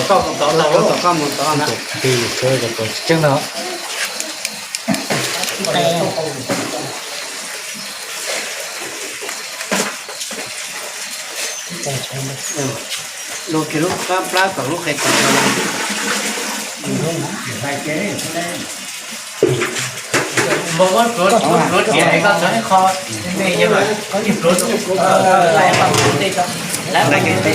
Tom koj mus tod, tom koj mus tod na. Tseeb no. Lug kiag lub plab plab kom lub qe kom.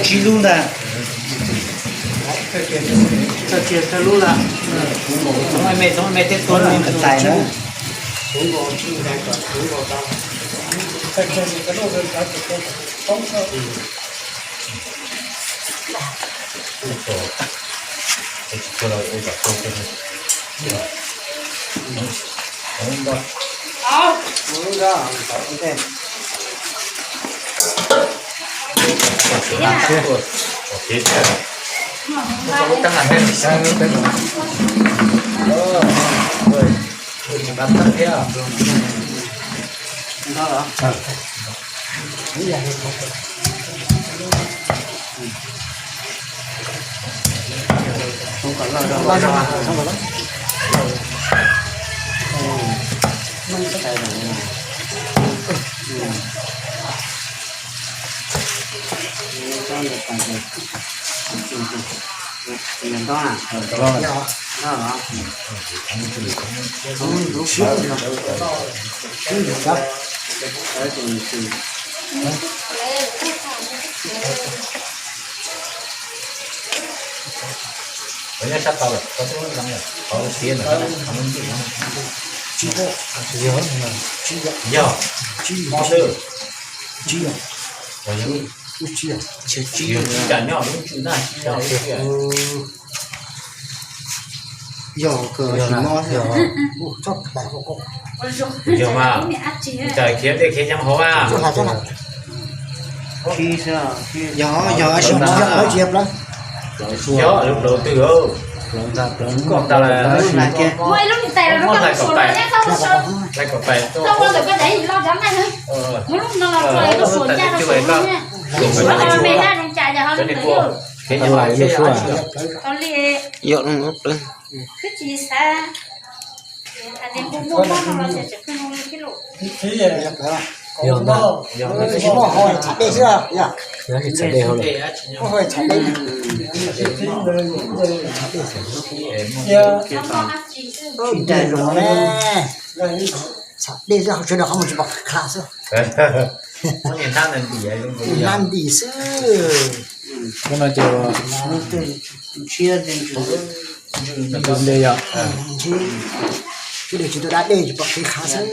Tsib lub ntag. Txawj kiag txawj lub ntag. Tais na. Yog kawg tsis mob thiab. Yog mas, cas khiav dej khiav nyob hauv a. Yog, yog, yog lub plaub twg, koj tas lawm, muab hlais kom pais, hlais kom pais, hlais kom pais, yog lub plaub. Yog ntag, yog ntag, tsis muaj hau, txhav dej xwb, yog tsis txhav dej hauv lawm. Txhav dej xwb, hauv tsev no qhov muag tsis pom kha xwb. Hnab ntim xwb. Hnab no ces ntshiab ntshiab nte yog, ntshiab ntshiab tsis tau da dej tsis pom kev kha xwb.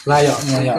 Plab yom, yom.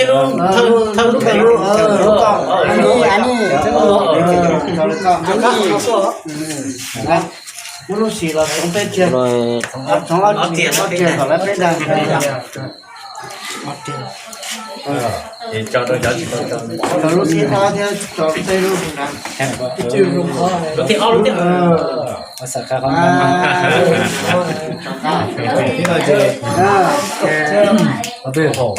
kiag lub thawj lub, thawj lub, thawj lub, thawj lub, thawj lub, thawj lub, thawj lub, muab lub xis los tsoov peb tiag, tsoov ob tiag, ob tiag kom lawv peb dag. Tso lub thib ob thiab tso tej lub nrad. Lub thib ob, lub thib ob.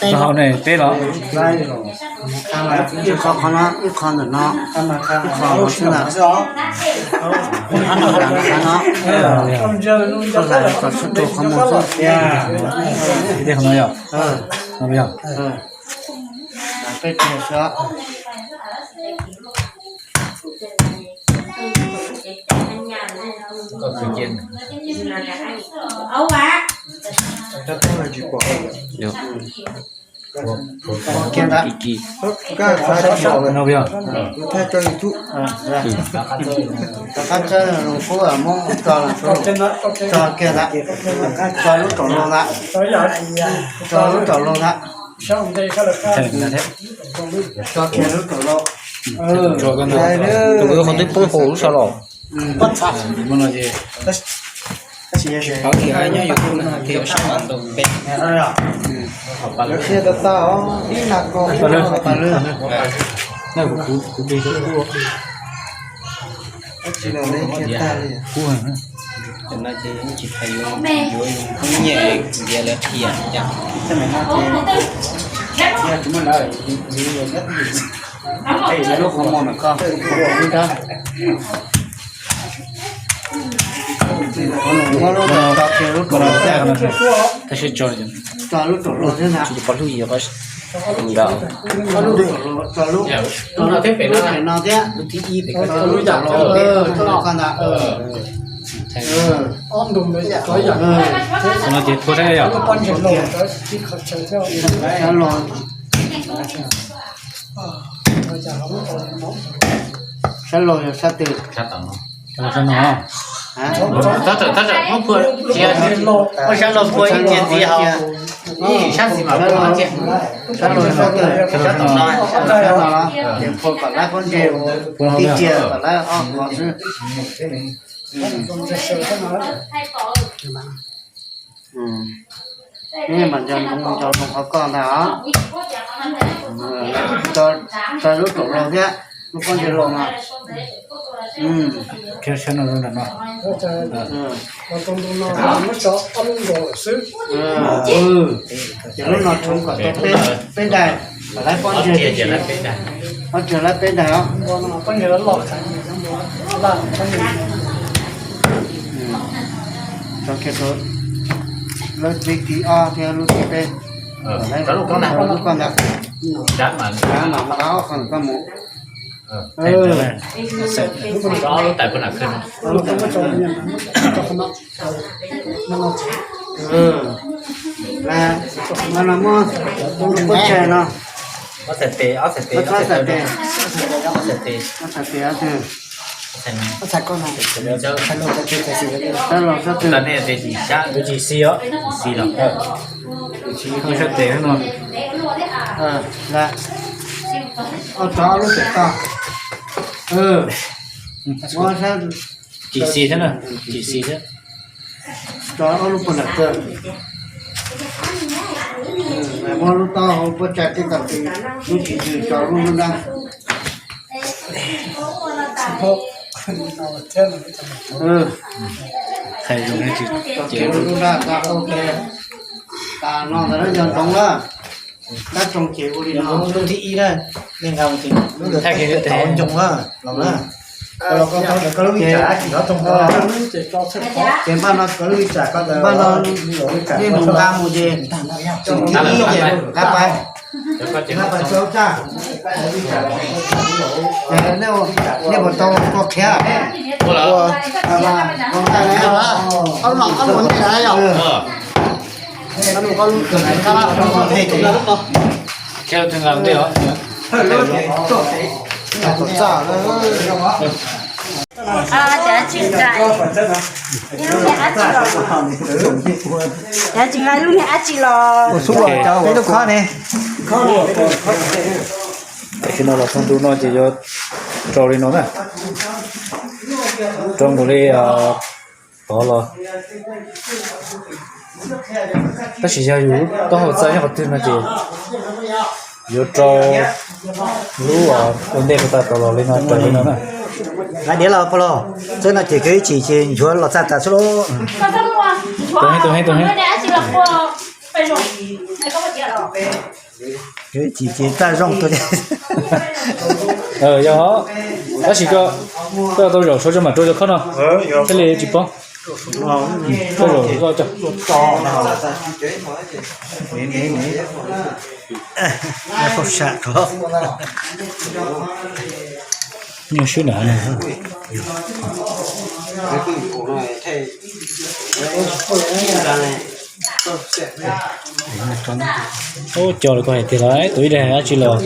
Taub hau ne, peb los? Ib qho qhov no, ib qho ntawm no, ib qho no xwb na. Qhov no, koj hlais kom txhua tus qhov muag xwb. Tej qhov no yog? No yog? Peb tiag xwb. Kiag ntawd. Rov qab tso zoo kub muab tso kiag ntawd. Tso lub raum loog ntawd. Tso lub raum loog ntawd. Tso kiag lub raum loog. Tus qhov twb poob hauv lub sab los. Tab sis yog tsis paub tias nyob YouTube no ces yuav sab ntau peb. Lawv qhia tau tau ib nag ko pas lwg. Kub heev. Cov no ces tsis pais yuav, yuav nyiam ntiav lawv qhia cas. Lub qhov muag ntawm koj, lub dawb. Muab lub ntawd tso kiag lub raum loog thiab. Tso lub raum loog thiab ntag. Tso lub raum loog, tso lub, tso lub pem no thiab. Tso lub raum loog, tso lub ko ntag. Ob ntug ntawd yam, qhov no ces thua thiab yog? Sab laug yog sab twg? Sab no. Sab laug puag ib ce ntxiv hauv. Sab laug sab twg? Sab tom no, sab tom no. Ces phua kom laib pob ntseg tib cia kom laib ob qho xwb. Neb mam nco ntsoov rau qhov koj ntag os. Tso lub raum loog thiab lub pob ntseg loog no. Khiav sab no rau nram no. Ces lub no tshoov kom tau peb daim, kom laib pob ntseg tib si. Pob ntseg laib peb daim os. Tso kiag rau lub thib ob thiab lub thib peb. Lub koj ntag. Ob qho ntawm koj mus. Mas no muab lub pob ntseg no. Ob txhais tes, ob txhais tes, ob txhais tes, ob txhais tes, ob txhais tes, ob txhais ko no. Sab laug sab twg? Sab laug sab twg? Tus tsis xis os. Tus tsis xis los. Tus tsis xis sab tes no. Ua rov ob lub pem toj. Muab sab Tsis xis thiab na, tsis xis thiab. Tso ob lub puag nram kawg. Muab lub taub hau pob tsaig tib tau, lub tsis tso lub lub nrab. Hais zoo ces tas no ntawd yog ntsoov na, kab tsoo ces ua li no lub thib ib na, nej nqa mus ces lub ntawd tau ncoo na, los na. Koj lub vij tsam dab tsi nyob rau, ces npaj no koj lub vij tsam, koj npaj no, nej mus nqa mus ces, thib ib ces nqa pais, nqa pais txog tsaj, nej puas tau kua qhiav? Tam sim no los txog ntu no ces yuav rau li no na, rau nkaus li tod los. Tab sis yog yus lub taub hau txaj nyob qhov twg no ces yuav rau lub ua ntej puag ta tod los li no raws li no na. Hais diav los puas los, txawb no ces kawg ib chim ces nchuav los txaj tas xwb lauj. Tus heev, tus heev, tus heev. Kawg ib chim ces txaj zoo tuaj. Yog, tab sis koj, koj tau zaum sau coj mam rau cov khob no, thiaj li tsis poob. Koj zaum coj. Nyuaj swb nram no. Ub, coj los koj hais tias los tus ib daim dab tsi los.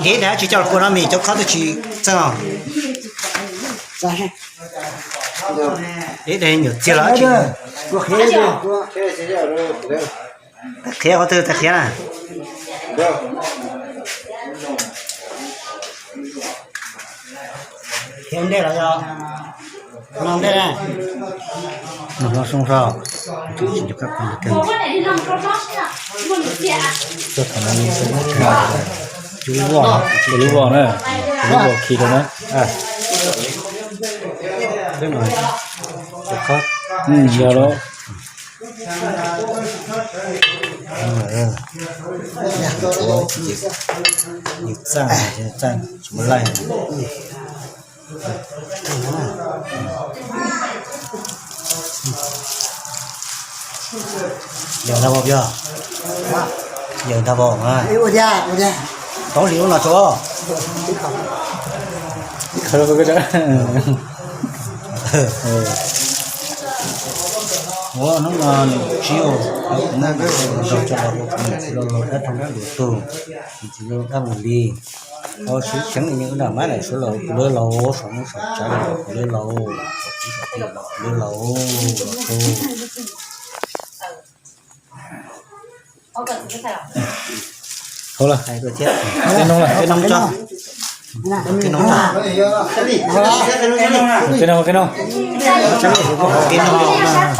Ib daim dab tsi coj los kua no mas cov khob twb tsis txawj os. Ib daim nyuam txiag los dab tsi. Qhiav qhov twg tag qhiav na? Qhiav ntej los yog no ntej na? No hlob soob hlob. Cov lub voj na, cov lub voj khi rau na. Yog lawm. Txaj, txaj tsis muaj laij. Yawg ntag vauv, yawg ntag vauv mas. Tau li ub no tso. Ua hnub no nws tsis ua, los dab rau dab luag tug, tsis dab mus li. Au, sib xeev li nram mab daim suav los kuv lawv laus, saum nub saum tsav los kuv lawv laus, saum tib saum twg los kuv lawv laus, los rau. Hauv lawm, qhia noog lawm, qhia noog tso. Qhia noog, qhia noog, qhia noog.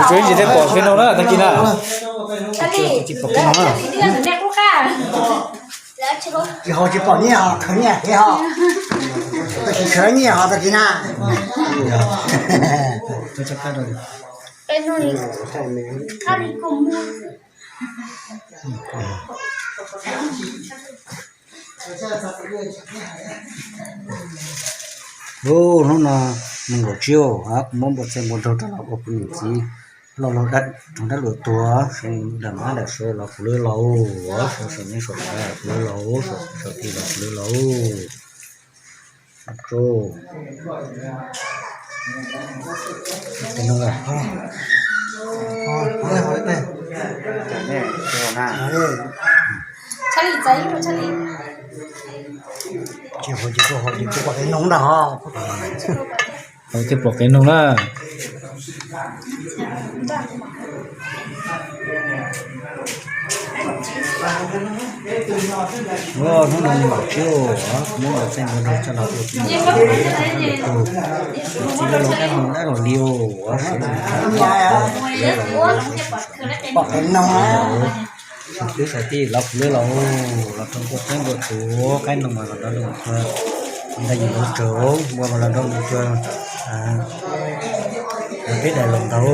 Tsuas ib ntsis thiaj pom qhia noog na tag kis na. Tsis pom qhia noog na. Tsis haus tsis pom nyiaj ho, khaws nyiaj hev ho. Tab sis khaws nyiaj ho tag kis na. Hnub no nees nkaum tsib, kuv muab npua txeeg npua nraug rau los ua kuv niam txiv, los laus dab, rau dab luag tuag, sawv daws mab daim suav los kuv lawv laus, saum nub saum tsav kuv lawv laus, saum tib saum twg los kuv lawv laus. Tsis haus ces kuj haus ces kuj pom kev noog ntag ho. Haus thiaj pom kev noog na. Hnub no nees nkaum tsib, muab npua txeeg npua nraug coj los ua txiv lawv laus dab laug dab laug li os. Pom kev noog, saum tib saum twg los kuv lawv laus, los rau npua txeeg npua tsuv, qaib noog mas los rau npua tsuv. Ntawd yim lub tsav ua mas los nrog mus tua, ua teb daim laus ntau.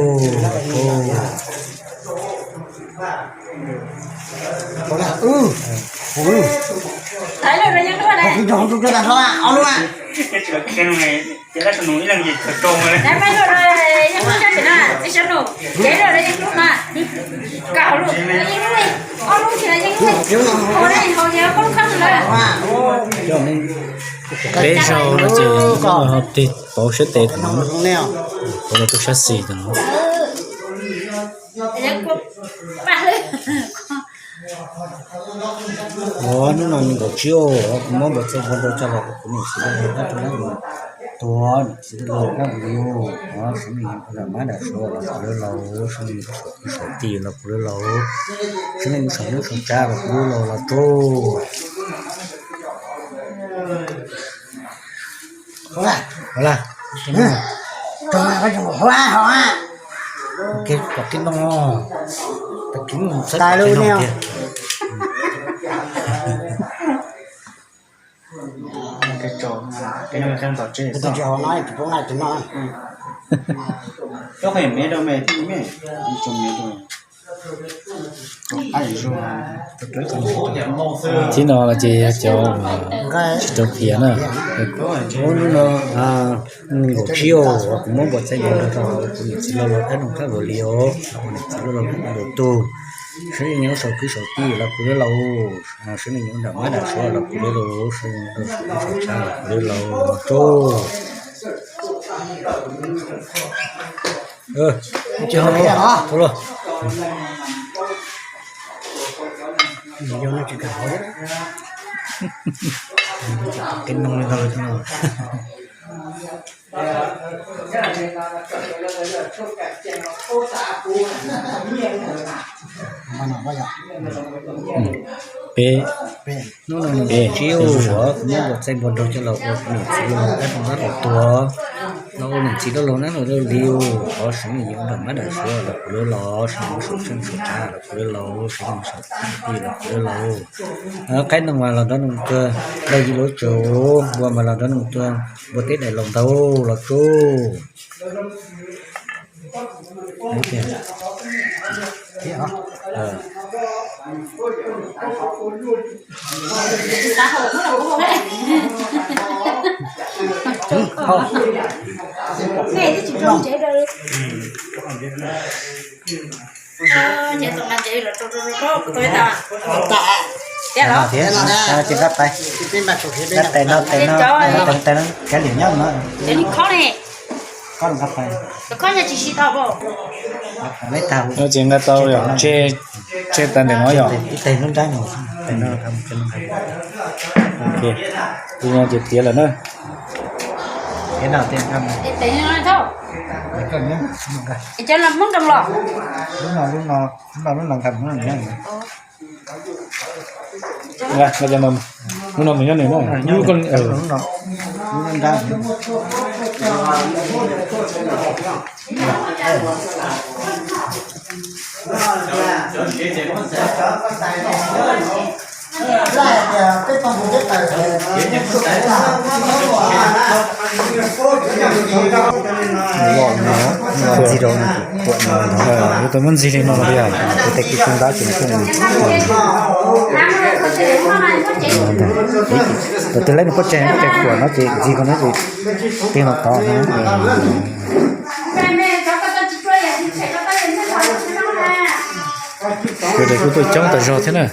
Peb zaug no ces tig pauv siab tes thaum no, pauv rau tub sab xis thaum no. Hnub no nees nkaum tsib os, kuv muab npua txaij npua ntoo coj los rau kuv niam txiv loj hlob kab rau neb mus tua, niam txiv loj hlob kab mus li os, sawv daws nram mab nram suav los kuv lub laus, sawv daws saum kwv saum tij los kuv lub laus, sawv daws saum nyuj saum tsav los kuv lub laus los rau. Ua la, kom tib no, tag kis mus txawb tib no tiag. Tib no ces yog cov tsis tau qhiav na. Hnub no nees nkaum tsib os, kuv muab npua txaij npua ntoo rau kuv niam txiv loj hlob kab noj kab ua li os, kuv niam txiv loj hlob kab ua li tug, sawv daws nyob saum kwv saum tij los kuv lub laus, sawv daws nyob nram mab nram suav los kuv lub laus, sawv daws nyob saum nyuj saum tsav los kuv lub laus rau. Peb, peb, hnub no nees nkaum tsib os, kuv muab npua txaij npua ntoo coj los ua kuv niam txiv loj hlob kab noj kab ua li os, los ua niam txiv loj hlob kab ua li os, sawv daws nyob nram mab nram suav los kuv lub laus, sawv daws nyob saum nyuj saum tsav los kuv lub laus, sawv daws nyob saum kwv saum tij los kuv lub laus. Qaib no mas los nrog nws tua, ntawd yim lub tsav, npua mas los nrog nws tua, npua teb daim laus ntau los tsuj. Thiab no, thiab no, ces nqa tais, nqa tais no, tais no, tais no, kav liam nyob no. Ces nqa tau yom, tseg, tseg tas ntawm no yom. Ib tais hnub nraib no, tais no, ces tiav lawm na. Lub no, lub no, lub no, lub no mus nyob nws na. Los no, ntxig rau no, kuam no, yuav tau muab ntxig li no tiag. Tus tais kis tug ntab tseem pheej, tus twg laib nws pob tsaig, pob tsaig kuam no ces ntxig ko no ces tig no tod no. Tus tais kuj tuaj coob tas zog thiab na.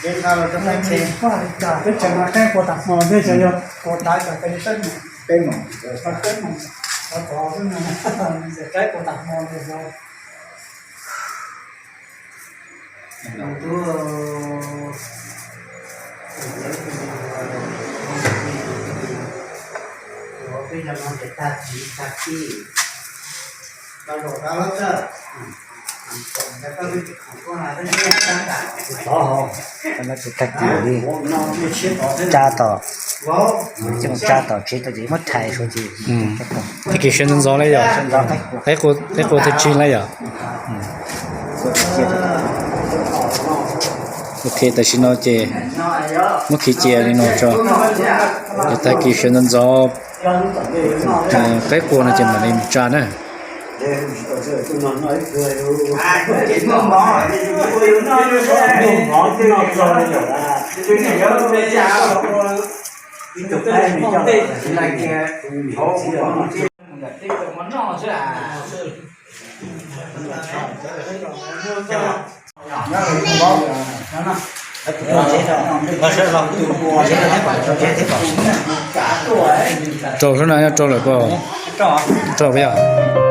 Teb chaws no qeeb puas tas hmo, teb chaws yog puas tas cov peb moos, peb moos, qeeb puas tas hmo, tub. Tsa tom, tsa tom tsev tau ces muab rhais suav ces. Tag kis sawv ntxov ntxov lawm yom? Qaib qua tag tsig lawm yom? Ok, tam sim no ces muab khiav cia li no tso. Ces tag kis sawv ntxov ntxov qaib qua no ces mam li mus tsa na. Rau sab na, rau lawm pas? Rau pas yog?